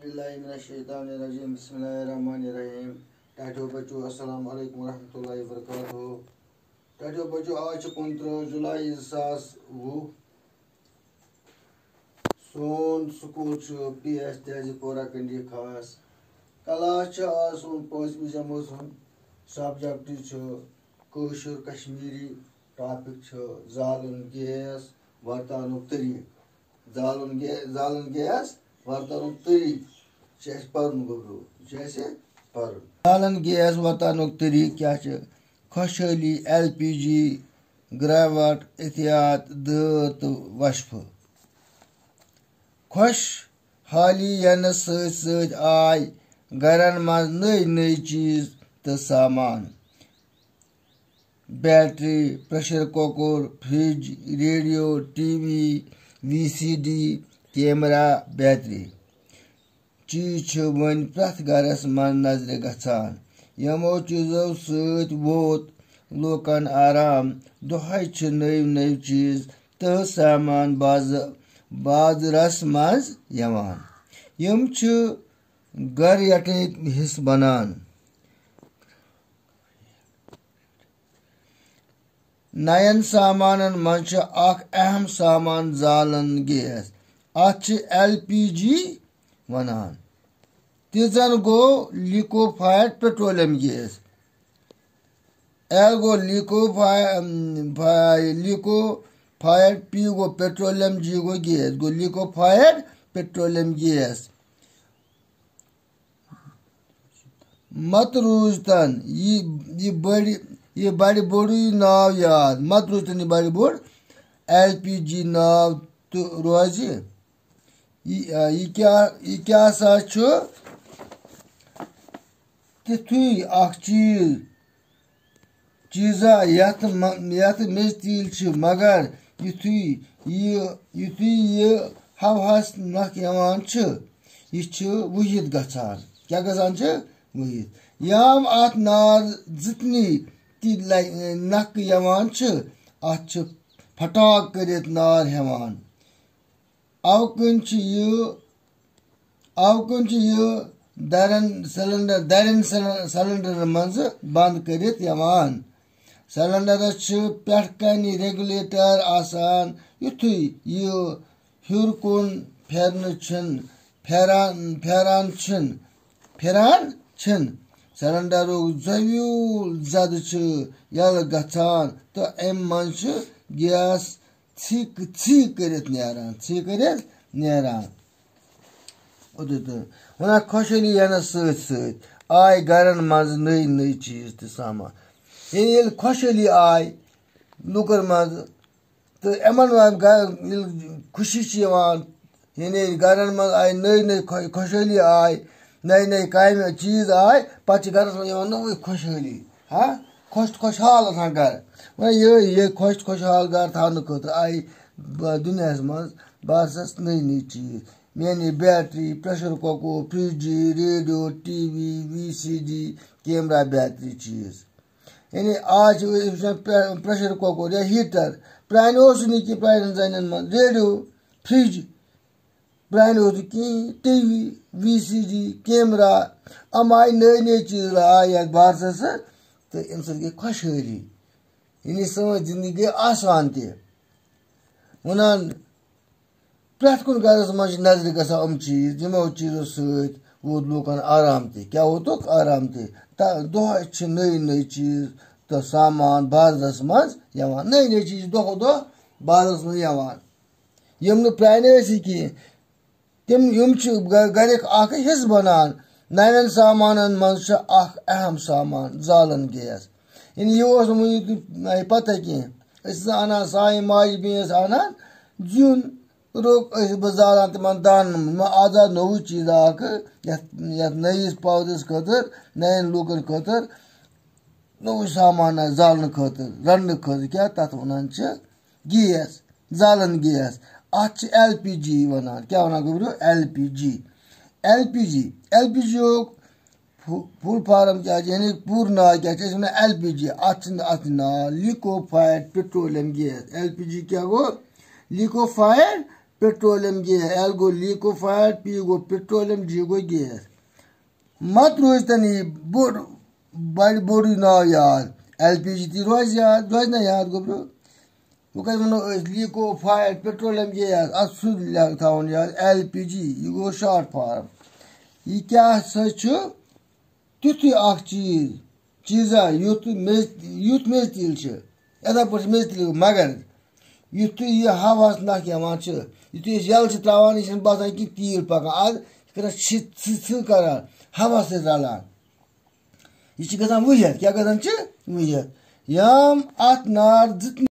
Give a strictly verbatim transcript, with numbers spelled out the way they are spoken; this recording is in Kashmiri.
باللہ من الشیطان الرجیم، بسم اللہ الرحمن الرحیم۔ ٹاٹھیو بچو، السلام علیکم ورحمۃ اللہ وبرکاتہ۔ ٹاٹھیو بچو، آز چھُ کُنترٕہ جولائی زٕ ساس وُہ۔ سون سکول چھُ پی ایس تہذیب پورہ کنڈی خاص۔ کلاس چھُ آز سون پٲنٛژمہِ جمٲژ ہُنٛد۔ سبجیکٹ چھُ کٲشُر کشمیٖری۔ ٹاپک چھُ زالُن گیس ورتاونُک طریٖقہٕ۔ زالُن گے-، زالُن گیس ورتاونُک طریٖقہٕ چھُ اَسہِ پَرُن گوٚبرو، یہِ چھُ اَسہِ پَرُن۔ زالَن گیس ورتاونُک طریٖقہٕ کیٛاہ چھُ؟ خۄشحٲلی، ایل پی جی، گراوٹ، احتیاط، دٲر تہٕ وشفہٕ۔ خۄشحٲلی یِنَس سۭتۍ سۭتۍ آے گَرَن منٛز نٔے نٔے چیٖز تہٕ سامان۔ Battery, pressure cooker, fridge, radio, T V, V C D, camera, بیترِ چیٖز چھِ وۄنۍ پرٛٮ۪تھ گَرَس منٛز نظرِ گژھان۔ یِمو چیٖزو سۭتۍ ووت لوٗکَن آرام۔ دۄہَے چھِ نٔوۍ نٔوۍ چیٖز تہٕ سامان بازٕ-، بازرَس منٛز یِوان۔ یِم چھِ گَرٕ یَٹٕکۍ حصہٕ بَنان۔ نَین سامانَن منٛز چھُ اکھ اہم سامان زالن گیس۔ اَتھ چھِ ایل پی جی وَنان۔ تہِ زَن گوٚو liquefied petroleum gas۔ ایل گوٚو liquefi-، liquefied، پی گوٚو petroleum، جی گوٚو گیس، گوٚو liquefied petroleum gas۔ مت روٗزتن یہِ، یہِ بڑِ، یہِ بڑِ بوٚڑُے ناو یاد۔ مت روٗزتن یہِ بڑِ بوٚڑ ایل پی جی ناو تہٕ روزِ۔ یہِ، آ، یہِ کیٛاہ، یہِ کیٛاہ سا چھُ تِتھُے اکھ چیٖز، چیٖزا یَتھ م-، یَتھ میٚژِ تیٖل چھِ، مگر یُتھُے یہِ، یُتھُے یہِ ہواہَس نَکھ یِوان چھِ، یہِ چھِ وُہِتھ گژھان۔ کیٛاہ گژھان چھِ؟ وُہِتھ۔ یام اَتھ نار زٕتنی تہِ لَ-، نَکھٕ یِوان چھِ، اَتھ چھِ پھٹاک کٔرِتھ نار ہٮ۪وان۔ اَوٕ کِنۍ چھِ یہِ، اَوٕ کِنۍ چھِ یہِ دَرٮ۪ن سلنڈر، دَرٮ۪ن سل-، سلنڈرن منٛز بنٛد کٔرِتھ یِوان۔ سلنڈرس چھِ پٮ۪ٹھ کنہِ ریگولیٹر آسان۔ یُتھُے یہِ ہیوٚر کُن پھیرنہٕ چھِن، پھیران، پھیران چھِن، پھیران چھِن، سلنڈرُک زویوٗل زدٕ چھُ یَلہٕ گژھان تہٕ اَمہِ منٛز چھُ گیس ژھیٚکہٕ ژھیٚکہٕ کٔرِتھ نیران، ژھیٚکہٕ کٔرِتھ نیران۔ اوٚدُے تہٕ وَنان، خۄشحٲلی یِنَس سۭتۍ سۭتۍ آے گَرَن منٛز نٔے نٔے چیٖز تہٕ سامان۔ یعنی ییٚلہِ خۄشحٲلی آے لُکَن منٛز، تہٕ یِمَن منٛز گَ-، ییٚلہِ خوشی چھِ یِوان، یعنی گَرَن منٛز آے نٔے نٔے خۄ-، خۄشحٲلی آے، نَیہِ نَیہِ کامہِ چیٖز آے، پَتہٕ چھِ گَرَس منٛز یِوان نٔوٕے خۄشحٲلی۔ ہا؟ خۄش تہٕ خۄشحال آسان گَرٕ۔ وۄنۍ یہِ، یہِ خۄش تہٕ خۄشحال گَرٕ تھاونہٕ خٲطرٕ آیہِ ب-، دُنیاہَس منٛز بارسَس نٔے نٔے چیٖز۔ یعنی battery, pressure cooker, fridge, radio, T V, V C D, camera, بیترِ چیٖز۔ یعنی آز چھِ أسۍ وٕچھان پرٛ-، پریشر کوکر یا ہیٖٹر۔ پرٛانہِ اوس نہٕ کینٛہہ پرٛانٮ۪ن زَنٮ۪ن منٛز، ریڈیو، فرج، پرٛانہِ اوس نہٕ کِہیٖنۍ، T V, V C D, camera, یِم آیہِ نٔے نٔے چیٖز آیہِ یَتھ بارسَس سۭتۍ، تہٕ اَمہِ سۭتۍ گٔے خۄشحٲلی۔ یعنی سٲنۍ زِندگی گٔے آسان تہِ۔ وَنان، پرٛٮ۪تھ کُنہِ گَرَس منٛز چھِ نظرِ گژھان یِم چیٖز، یِمو چیٖزو سۭتۍ ووت لوٗکَن آرام تہِ۔ کیٛاہ ووتُکھ؟ آرام تہِ۔ تہٕ دۄہَے چھِ نٔے نٔے چیٖز تہٕ سامان بازرَس منٛز یِوان۔ نٔے نٔے چیٖز چھِ دۄہ کھۄتہٕ دۄہ بازرَس منٛز یِوان۔ یِم نہٕ پرٛانہِ ٲسی کینٛہہ، تِم، یِم چھِ گَ-، گَرِکۍ اَکھ حِصہٕ بَنان۔ نَوٮ۪ن سامانَن منٛز چھُ اَکھ اہم سامان زالَن گیس۔ یعنی یہِ اوس نہٕ وٕنہِ تہِ پَتہ کینٛہہ۔ أسۍ ٲسۍ اَنان، سانہِ ماجہِ بیٚنہِ ٲسۍ اَنان زیُن، روٚک ٲسۍ بہٕ زالان تِمَن دانَن منٛز۔ مگر آز آو نوٚوُے چیٖزا اَکھ یَتھ، یَتھ نٔیِس پودَس خٲطرٕ، نَیَن لوٗکَن خٲطرٕ نوٚوُے سامان آسہِ زالنہٕ خٲطرٕ، رَننہٕ خٲطرٕ۔ کیٛاہ تَتھ وَنان چھِ؟ گیس، زالن گیس۔ اَتھ چھِ ایل پی جی وَنان۔ کیٛاہ وَنان گوٚبرو؟ ایل پی جی۔ ایل پی جی، ایل پی جی یُک فُ-، فُل فارم کیٛاہ چھِ؟ یعنی پوٗرٕ ناو کیٛاہ چھِ؟ أسۍ وَنان ایل پی جی۔ اَتھ چھِنہٕ اَتھ ناو liquefied petroleum gas۔ L P G کیٛاہ گوٚو؟ Liquefied Petroleum gas. L گوٚو liquefied, P گوٚو petroleum, G گوٚو gas. مت روزِ تَنہٕ یہِ بوٚڑ، بَڑِ بوٚڑُے ناو یاد۔ L P G تہِ روزِ یاد، روزِ نہ یاد گوٚبرو؟ وۄنۍ کَتہِ وَنو أسۍ liquefied petroleum gas، اَتھ سُہ لے-، تھاوُن یاد، L P G، یہِ گوٚو short form۔ یہِ کیٛاہ سا چھُ؟ تیُتھُے اَکھ چیٖز، چیٖزا، یُتھ میٚژ-، یُتھ میٚژِ تیٖل چھِ، یِتھَے پٲٹھۍ چھِ میٚژِ تیٖل، مگر یُتھُے یہِ ہَوہَس نَکھ یِوان چھِ، یُتھُے أسۍ یَلہٕ چھِ ترٛاوان، یہِ چھِنہٕ باسان کہِ تیٖل پَکان۔ اَز چھِ کَران چھِ ژھِ-، ژھِ-، ژھِ کَران، ہَوہَس سۭتۍ رَلان۔ یہِ چھِ گژھان وُیَتھ۔ کیٛاہ گژھان چھِ؟ وُیَتھ۔ یام اَتھ نار زٕ